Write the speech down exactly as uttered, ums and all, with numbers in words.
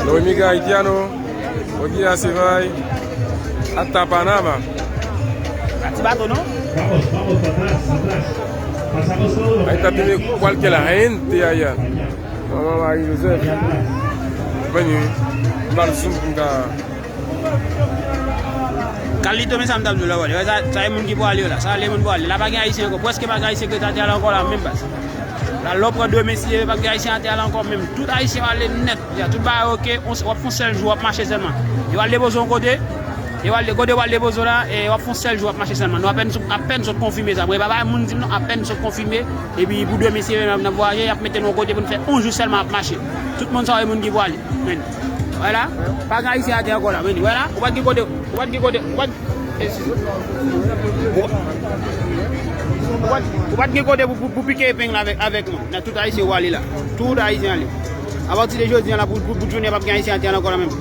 Lo emigra haitiano, lo guía se va hasta Panamá. Ti bato non? Ahí está, tiene cualquier gente allá. Mama Mari Joseph. Veni, m ba l zoom pou m ka. Kalito, men sa m t ap di w la, wè. Sa, sa e moun ki pou ale yo la. Sa le moun pou ale. La pa gen ayisyen ankò. Prèske pa gen ayisyen ki rete atè a la ankò la, menm baz. La lò pran de mesye, pa gen ayisyen atè a la ankò menm. Tout ayisyen ale nèt. Ya, tout bagay oke. W ap fè yon sèl jou, w ap mache sèlman. Yo al depoze yon kote. Yo al kote, w al depoze w la, e w ap fè yon sèl jou, w ap mache sèlman. Nou apèn, apèn sot konfime sa. Mwen pa bay moun di m non, apèn sot konfime. Epi pou de mesye, n ap, n ap vwayaje, y ap mete nou yon kote pou n fè yon jou sèlman ap mache. Tout moun sa yo e moun ki pou ale. Men. Wè la, pa gen ayisyen atè ankò la, men. Wè la, ou pa t gen kote, ou pa t gen kote, ou pa t, ou pa t, ou pa t gen kote pou, pou, pou pike epeng la avèk, avèk mwen. Nan tout ayisyen ou ale la. Tout ayisyen ale. Apati de jodi a la, pou, pou, pou jounen, p ap gen ayisyen atè ankò la menm.